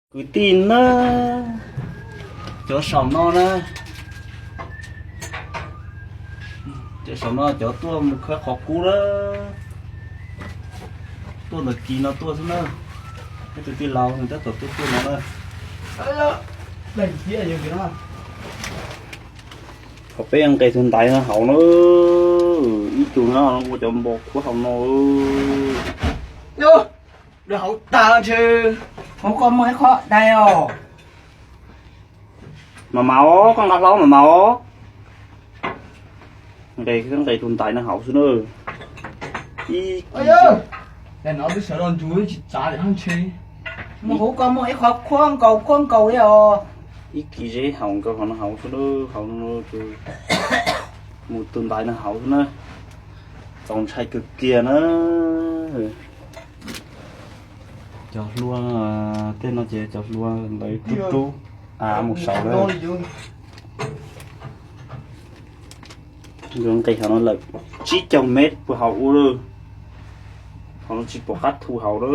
Kwv tij na, cov saum no na, cov saum no cov tuaj mus khawb qhov kub na, tuaj ntawm kis no tuaj xwb na. Ib tug tij laug nws tab tom tuaj tuaj no na. Thaum peb nqes tus ntaiv no hauv na, ib tug no ua cov npo khuab hauv no. Hauv tag ntshe, hauv koj muaj ib qho dai os. Mas mas os, koj nqa hlo mas mas os. Nqes, nqes tus ntaiv no hauv xwb na. Ib, no twb sawv los ntsuag tsis txav li ntshe. Hauv koj muaj ib qho khuab nkaus khuab nkaus li os. Ib kis zeb hauv nkaus hauv no hauv xwb na, hauv no mus tus ntaiv no hauv xwb na. Txaus ntshai kawg kiag na. Cov hlua, tej no ces cov hlua ntawd rub rub, a, mus saud lawm. Yuav nqis hauv no lawm tsib caug mev puag hauv ub lawm. Hauv no tsis pom qab thu hauv lawm.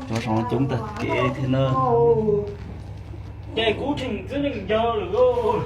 Cov saum no coob tag kev thiab na. Ces kuv tseem twb neeg ncaws lawm.